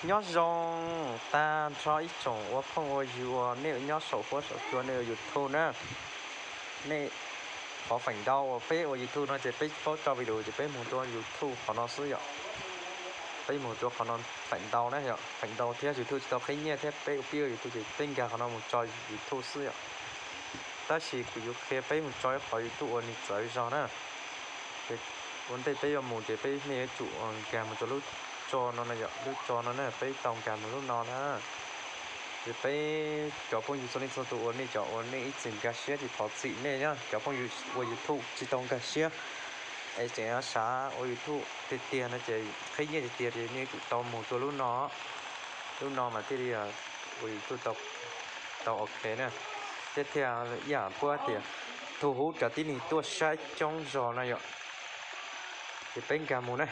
Nyob zoo tag nrho ib tsoom ua phooj ua ywg uas nej nyob saum huab saum cua nej ua YouTube na. Nej, qhov feem ntau uas peb ua YouTube no ces peb paub tso video ces peb mus rau YouTube qhov no xwb yom. Peb mus rau qhov no feem ntau na yom, feem ntau thiab YouTube tsis tau qhib nyiaj thiab peb ua pib ua YouTube ces peb nkag qhov no mus tso YouTube xwb yom. Tab sis kuv yuav qhia peb mus tso ib qhov YouTube uas nws txawv zog na. Ces ua ntej peb yuav mus ces peb nej yuav tsum nkag mus rau lub tso no na yom, lub tso no na, peb tau nkag mus lub no na. Ces peb cov phooj ywg txhua leej txhua tus uas nej cov uas nej ib txwm nkag siab ces thov txim nej na, cov phooj ywg ua YouTube tsis tau nkag siab es tseem xav ua YouTube tiag tiag no ces qhib nyiaj tiag tiag ces nej yuav tsum tau mus rau lub no. Lub no mas thiaj li ua YouTube tau ok na. Thiab thiaj ib yam puab tias thu hub cov tib neeg tuaj saib coob zog no yom. Ces peb nkag mus na.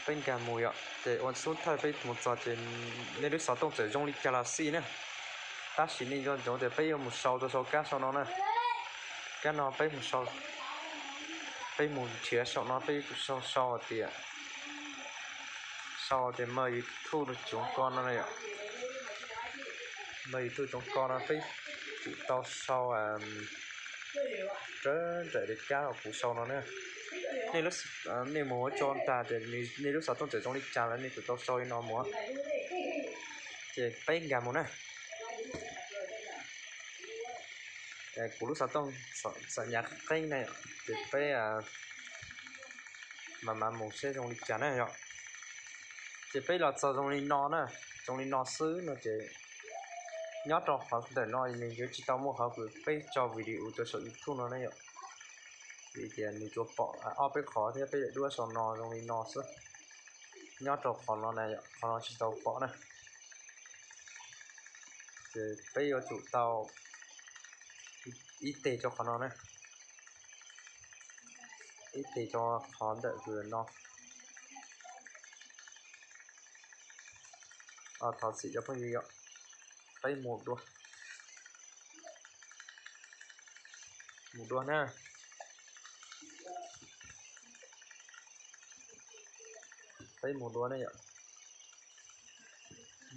Peb nkag mus yom, ces ua xub thawj peb mus txog ces nej lub xov tooj txawm zoo li cas los xij na. Tab sis nej nco ntsoov tias peb yuav mus sau rau saum kab sau no na. Kab no peb mus sau, peb mus nrhiav saum no peb yuav tsum sau, sau tias, sau tias mời YouTube tsoov ko no na yom. Mời YouTube tsoov ko no peb tsum tau sau raws nraim li kab uas kuv sau no na. Nej mus ua tso tas ces nej lub xov tooj tseem zoo li cas lawm nej tsum tau sau li no mus. Ces peb nkag mus na. Kuv lub xov tooj xam nyas qeeb na, ces peb mam mam mus seb zoo li cas na yom. Ces peb los txog zoo li no na, zoo li no xwb no ces nyob rau qhov ntawm no nws yuav tsis tau muaj qhov kws peb tso video rau saum YouTube no na yom. Vim tias nws tsuas pom ob peb qhov thiab peb daim duab sau no zoo li no xwb. Nyob rau qhov no na, qhov no tsis tau pom na. Ces peb yuav tsum tau ib teg rau qhov no na, ib teg rau qhov ntawm kws no. Thov txim cov phooj ywg yom, peb mus dua, mus dua na. Peb mus dua ne yom.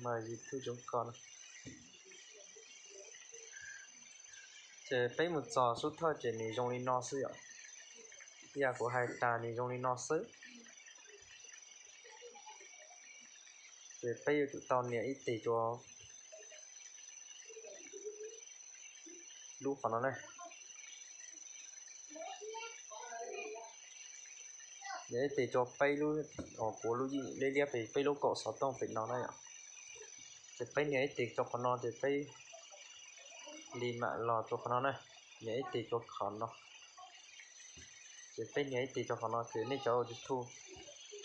Mas YouTube tsoov ko no. Ces peb mus txog xub thawj ces nws zoo li no xwb yom. Yam kuv hais tas nws zoo li no xwb. Ces peb yuav tsum tau nias ib teg rau lub qhov no na. Nias ib teg rau peb lub, kuv lub yim liab liab pem peb lub kaum xov tooj pem no na yom. Ces peb nias ib teg rau qhov no ces peb li mam los rau qhov no na. Nias ib teg rau qhov no. Ces peb nias ib teg rau qhov no ces nej cov ua YouTube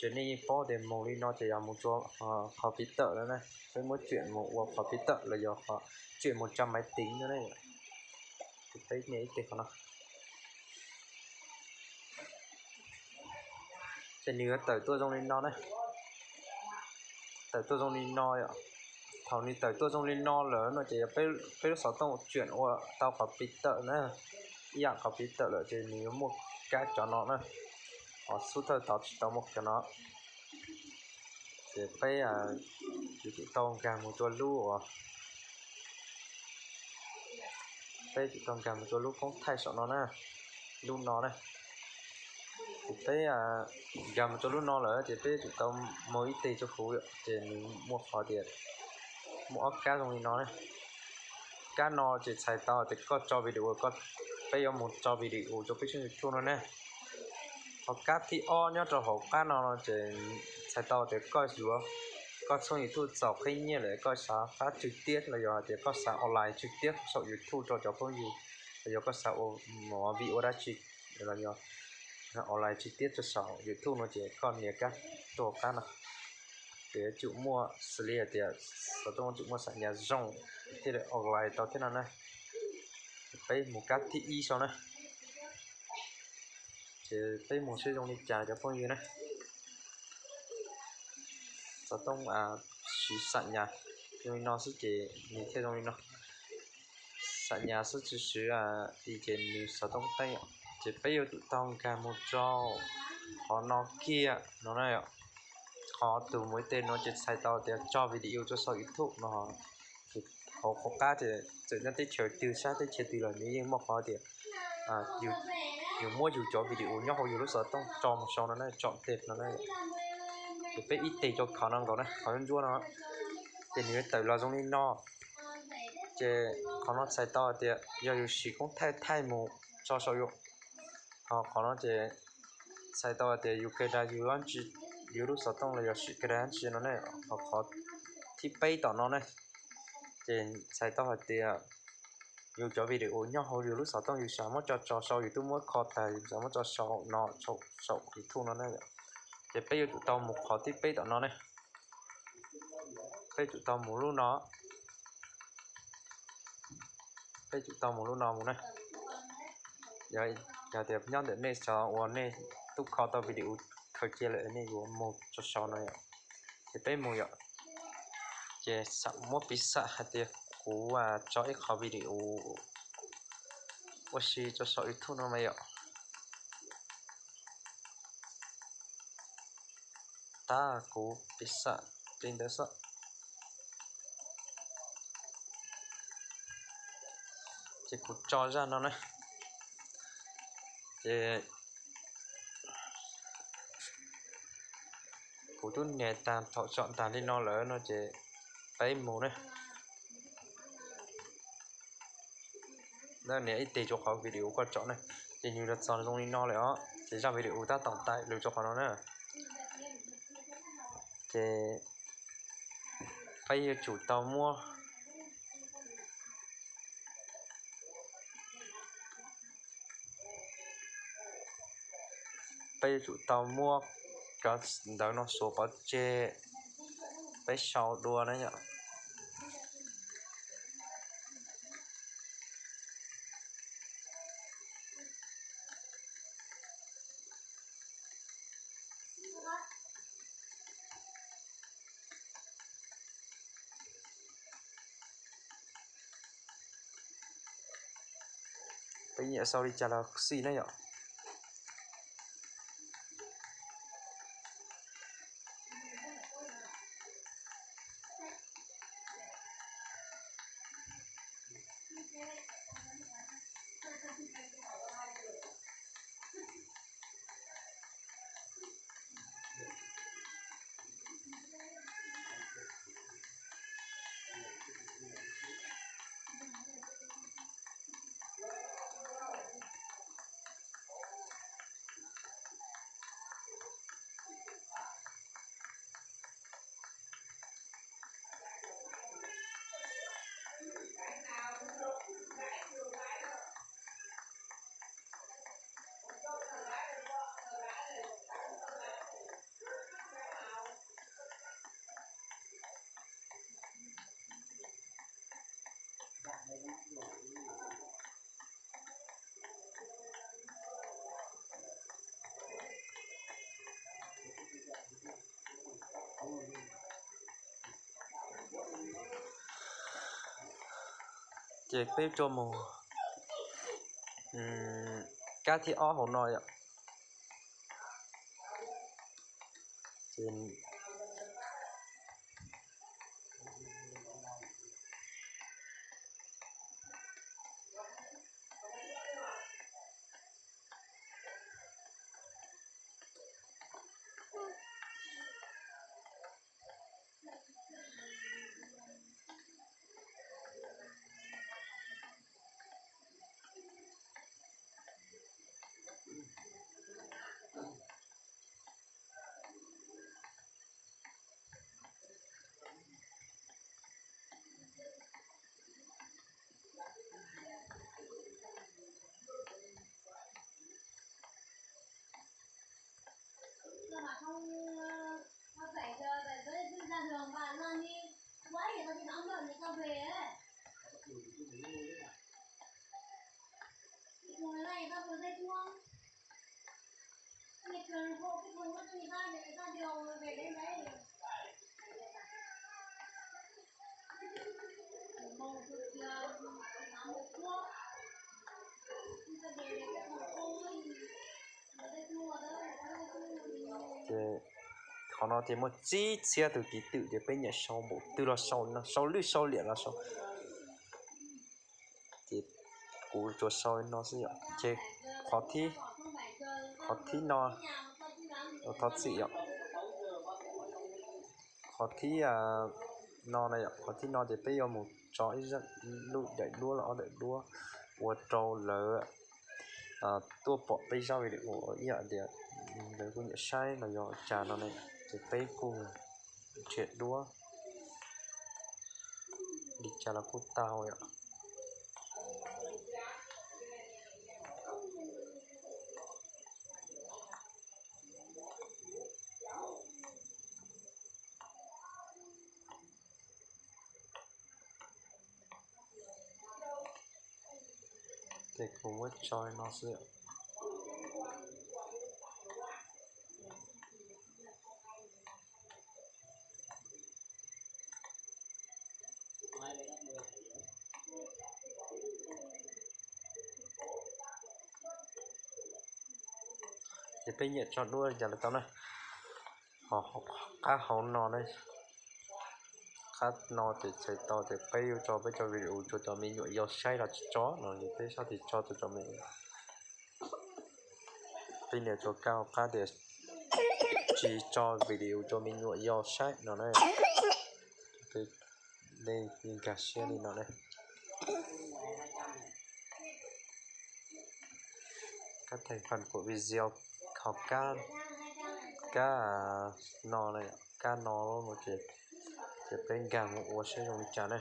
ces nej yeej paub tias mus li no ces yog mus rau qhov piv tawm lawm na. Peb muab tsuam mus ua qhov piv tawm los yog qhov tsuam mus tsa maiv tiv no na. Ces peb nias ib teg qhov no. Ces nws yuav tawm tuaj zoo li no na. Tawm tuaj zoo li no yom. Thaum nws tawm tuaj zoo li no lawm no ces yog peb lub xov tooj tsuam ua tau qhov piv tawm na. Ib yam qhov piv tawm lawm ces nws yuav muaj kab cov no na. Ho xub thawj tod tsis tau muaj cov no. Ces peb yuav tsum tau nkag mus rau lub uas, peb tsum tau nkag mus rau lub koob thaij saum no na, lub no na. Ces peb nkag mus rau lub no lawm ces peb tsum tau mus ib teg rau huv ces nws muaj qhov tias muaj ob kab zoo li no na. Kab no ces txhais tau tias koj tso video, peb yuav mus tso video rau peb tshooj YouTube no na. Ho kab thib ob nyob rau hauv qab no no ces txhais tau tias koj yuav, koj tshooj YouTube txaus qhib nyiaj lawm koj xav fab tswg tiab los yog hais tias koj xav online tswg tiab saum YouTube rau cov phooj ywg, los yog koj xav ua movie ua dab tsi los yog online tswg tiab rau saum YouTube no ces koj nias kab rau qab no. Ces yuav tsum muaj xws li hais tias xov tooj yuav tsum muaj xam nyas zoo thiaj li online tau thiab no na. Peb mus kab thib ib saum na. Ces peb mus seb zoo li cas cov phooj ywg na. Xov tooj siv xam nyas zoo li no xwb ces nws thiaj zoo li no. Xam nyas xwb tsis siv li ces nws xov tooj teeb. Ces peb yuav tsum tau nkag mus rau qhov no kiag no na yom. Qhov tus mus ib teg no ces txhais tau tias tso video tso saum YouTube no. Ces hauv qhov qab ces txawm nyob teb chaws twg sab teb chaws twg los nws yeej muaj qhov tias yus muab yus cov video nyob hauv yus lub xov tooj tso mus sau no na, tsom tej no na. Ces peb ib teg tso qhov no nkaus na, qhov ntsuab no, ces nws yuav tawm los zoo li no. Ces qhov no txhais tau tias yog yus siv koob thaij thaij mus tso saum yus. Ho qhov no ces txhais tau tias yus kawg da yus dab tsi, yus lub xov tooj los yog sim kawg da dab tsi no ne. Ho qhov thib peb tom no ne, ces txhais tau hais tias yus cov video nyob hauv yus lub xov tooj yus xav muab tso tso sau yus twb muab kho tag yus xav muab tso sau no saum YouTube no ne. Ces peb yuav tsum tau mus qhov thib peb tom no ne. Peb tsum tau mus lub no. Peb tsum tau mus lub no mus na. Yog tias nyob ntawm nej xyov uas nej twb kho tau video khaws cia lawm nej yuav mus tso sau no yom. Ces peb mus yom. Ces xam muab piv xam hais tias kuv tso ib qho video ua si tso saum YouTube no mas yom. Tab kuv piv xam li ntawd xwb. Ces kuv tso zaj no na. Ces kuv twb nias tag thaum tsom tag li no lawm no ces peb mus na. Nias ib teg rau qhov video koj tsom na. Ces nws los txog zoo li no lawm os, ces zaj video tab tom tawm los rau qhov no na. Ces peb yuav tsum tau muab, peb yuav tsum tau muab cov ntawv no xuas pov tseg, peb sau dua na yom. Peb nyiam sau li cas los xij na yom. Ces peb rua mus kab thib ob hauv no yom. Ces Qhov no ces muaj tsib txhiab tus kis twm ces peb nyiam sau npaum twg los sau no, sau lwj sau liam los sau. Ces kuv tsuas sau no xwb yom. Ces qhov thib, qhov thib no, thov txim yom. Qhov thib no na yom, qhov thib no ces peb yuav mus tso ib lub daim duab los ob daim duab ua rau lawv tuaj pom peb zaj video ib yam tias lawv kuj nyiam saib los yog cas no ne, ces peb kuj nrhiav duab li cas los kuj tau yom. Ces kuv muab tso li no xwb. Ces peb nyiam tso duab li cas los tau na. Ho qab hauv no ne, qab no ces txhais tau tias peb yuav tso peb cov video rau cov me nyuam yaus saib los tsis tso no, peb sab tis tso rau cov me, peb nias rau kab hauv qab tias tsis tso video rau me nyuam yaus saib no na. Nej nkag siab li no na. Kab theej phan kuam video, ho kab, kab no, kab no ces peb nkag mus ua saib zoo li cas na.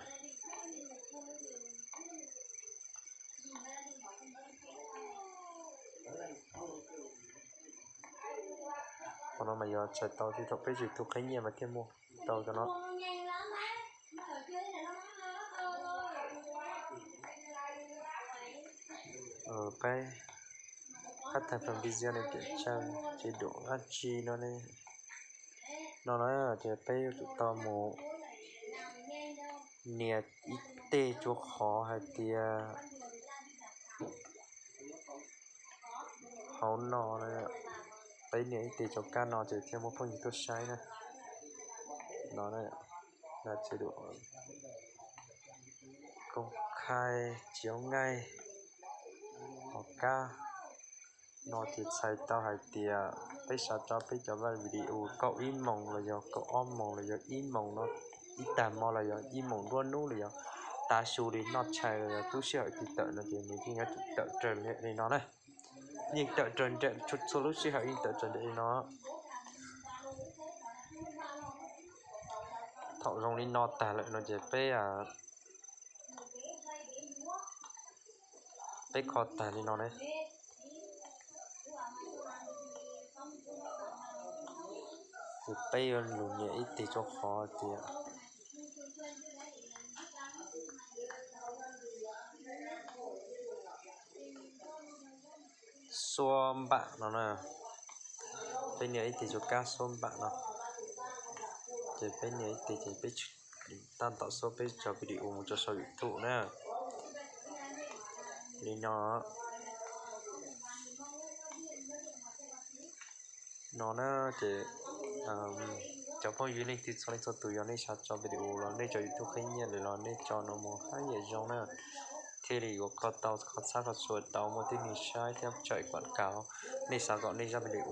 Qhov no mas yog txhais tau tib thaum peb YouTube qhib nyiaj mas thiaj muaj tau cov no. Peb kab theej phan video ne, ces tsa ces dua dab tsi no ne. No na, ces peb yuav tsum tau mus nias ib teg tsua qhov hais tias hauv no, peb nias ib teg tsua kab no ces thiaj muaj phooj ywg tuaj saib na. No, ces dua koob khai tsis yob ngaij. Ho kab no ces txhais tau hais tias peb xav tso peb cov vaj video kaum ib moos los yog kaum ob moos los yog ib moos no, ib tag hmo los yog ib moos nruab hnub los yog tav su li noj tshais los yog lub sij hawm twg tawm no ces nws yeej yuav tsum tawm raws nraim li no na. Yeej tawm raws nraim, txhua lub sij hawm yeej tawm raws nraim li no. Thaum zoo li no tag lawm no ces peb, peb kho tag li no ne. Ces peb yuav lug nias ib teg tsua qhov tias xuab npam no na. Peb nias ib teg tsua kab xuab npam no. Ces peb nias ib teg ces peb tab tom xuab peb cov video mus tso sau YouTube na. Li no. No na, ces cov phooj ywg leej twg txhua leej txhua tus yog nej xav tso video los nej tso YouTube qhib nyiaj lawm los nej tso no mus haj yam zoo na. Thiaj li yuav kho tau, kho txhab kho txhua tau, muaj tib neeg saib thiab tseem kuam kauv. Nej xav kom nej zaj video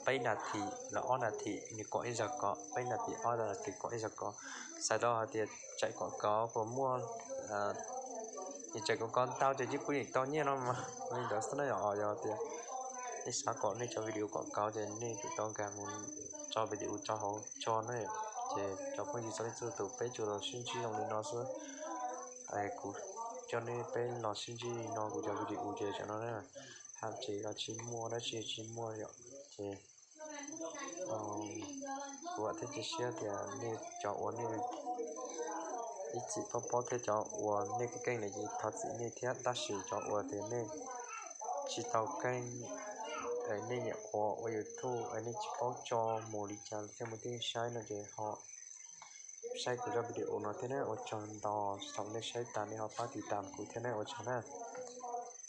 peb nas this los ob nas this nws kuam ib zaug ko, peb nas this ob nas this kuam ib zaug ko. Xav tau hais tias tseem kuam kauv puas muaj, nws tseem kuam kauv ntau ces yeej kuj yeem tau nyiaj no mas li ntawd xwb na. Yog tias nej xav kom nej cov video kuam kauv ces nej tsum tau nkag mus tso video tso hauv tso na. Ces cov phooj ywg txhua leej txhua tus, peb tsuas los sib ntsib zoo li no xwb. Kuv coj nej peb los sib ntsib li no, kuv cov video ces tsam no na, haj tsev los tsis muaj dab tsi tsis muaj yom. Ces kuv vam thiab cia siab tias nej cov uas nej ib txwm paub paub thiab cov uas nej keej keej lawm ces thov txim nej thiab, tab sis cov uas tias nej tsis tau keej, nej nyuam qhuav ua YouTube es nej tsis paub tso mus li cas thiaj muaj tib neeg saib no ces ho saib kuv zaj video no thiab na. Ua tsaug ntau thaum nej saib tas nej ho pab tiv tam kuv thiab na, ua tsaug na.